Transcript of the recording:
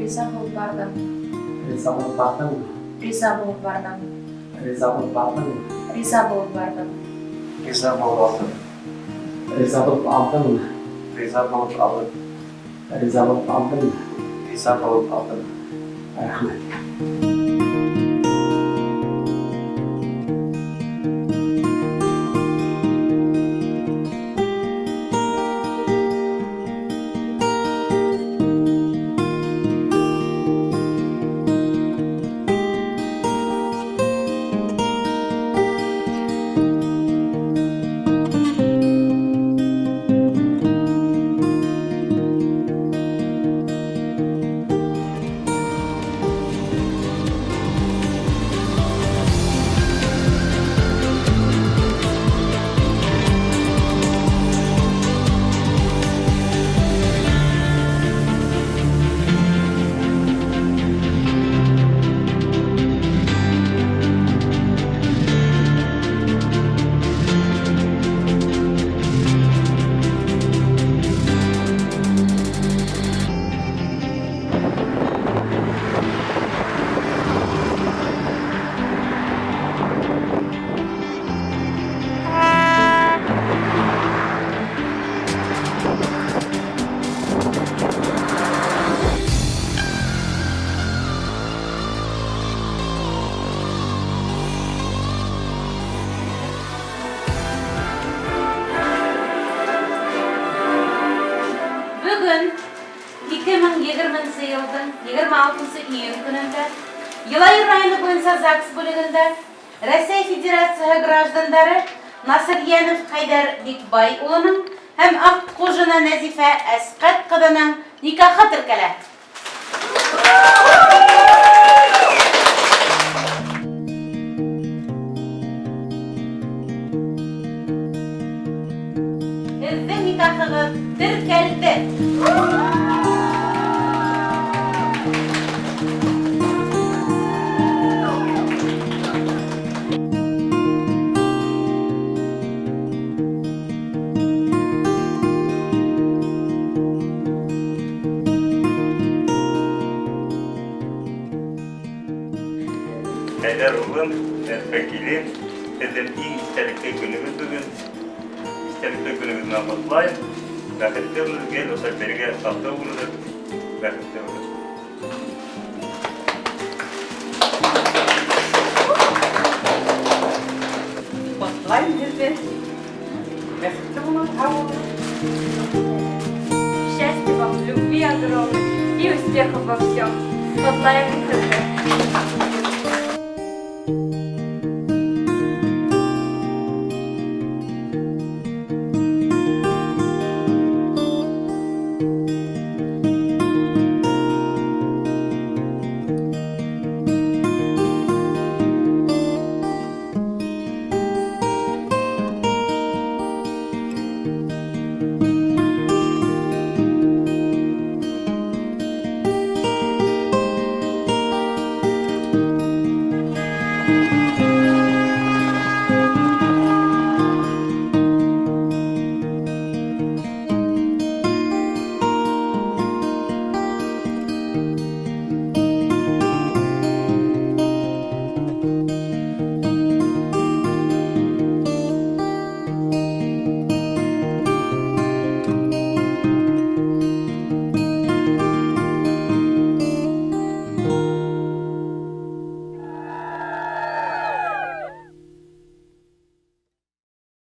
Риза булып бардым. Риза булып бардыңмы? Риза булып бардым. Риза булып бардыңмы? Риза булып бардым. Риза булып алдым. Риза булып алдыңмы? Риза булып алдым. Риза булып алдыңмы? Риза булып алдым. Рәхмәт. Бөгөн 2020 нче елның 26 июнь көнендә Йылайыр районы буенча ЗАГС бүлегендә Рәсәй Федерацияһе граждандары Насырьянов Хәйдәр Бикбай улының һәм Аккужина Нәзифә Әскать кызының никахы теркәлә. Һеҙҙең никахығыҙ теркәлде. Хәйҙәр улым, Нәзифә килен, һеҙҙең иң иҫтәлекле көнөгөҙ бөгөн. Иҫтәлекле көнөгөҙ менән ҡотлайым. Бәхетле булығыҙ, гел ошо бергә татыу булығыҙ, бәхетле булығыҙ. Ҡотлайым һеҙҙе. Бәхетле булығыҙ, һау булығыҙ. Счастья вам, любви огромной и успехов во всем. Ҡотлайым һеҙҙе.